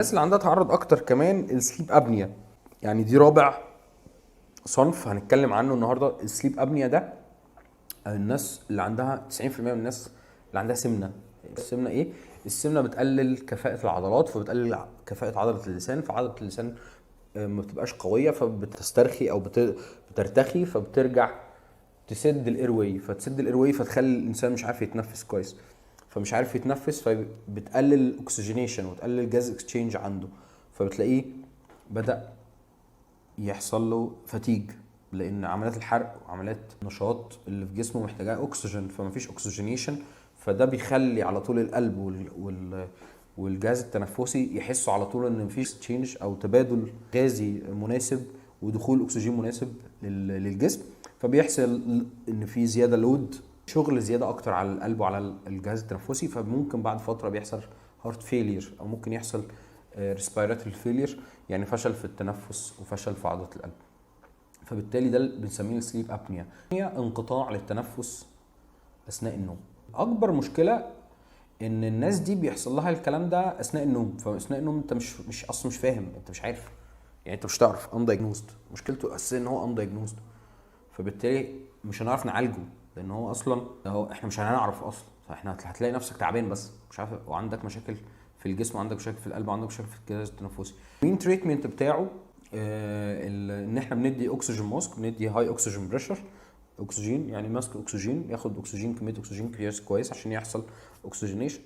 الناس اللي عندها تعرض اكتر كمان ال sleep apnea، يعني دي رابع صنف هنتكلم عنه النهارده. ال sleep apnea ده الناس اللي عندها 90% من الناس اللي عندها سمنه. السمنة ايه؟ السمنة بتقلل كفاءة العضلات، فبتقلل كفاءة عضلة اللسان، فعضله اللسان ما بتبقاش قويه، فبتسترخي او بترتخي، فبترجع تسد ال airway، فتسد ال airway فتخلي الانسان مش عارف يتنفس كويس، فمش عارف يتنفس، فبتقلل ال oxygenation وتقلل ال gas exchange عنده، فبتلاقيه بدا يحصل له fatigue، لان عمليات الحرق وعمليات النشاط اللي في جسمه محتاجه اكسجين، فمفيش oxygenation، فده بيخلي على طول القلب والجهاز التنفسي يحسوا على طول ان مفيش exchange او تبادل غازي مناسب ودخول اكسجين مناسب للجسم، فبيحصل ان في زيادة load، شغل زيادة اكتر على القلب وعلى الجهاز التنفسي، فممكن بعد فترة بيحصل heart failure، او ممكن يحصل respiratory failure، يعني فشل في التنفس وفشل في عضلة القلب. فبالتالي ده اللي بنسميه ال sleep apnea، هي انقطاع للتنفس اثناء النوم. اكبر مشكلة ان الناس دي بيحصل لها الكلام ده اثناء النوم، فاثناء النوم انت مش اصلا مش فاهم، انت مش عارف، يعني انت مش تعرف، undiagnosed. مشكلته الاساسية ان هو undiagnosed، فبالتالي مش هنعرف نعالجه، لان هو اصلا هو احنا مش هنعرف اصلا. فاحنا هتلاقي نفسك تعبان بس مش عارف، وعندك مشاكل في الجسم، وعندك مشاكل في القلب، وعندك مشاكل في الجهاز التنفسي. main treatment بتاعه ان احنا بندي oxygen mask، بندي high oxygen pressure، اكسجين يعني mask اكسجين، ياخد اكسجين، كمية اكسجين كويس عشان يحصل oxygenation.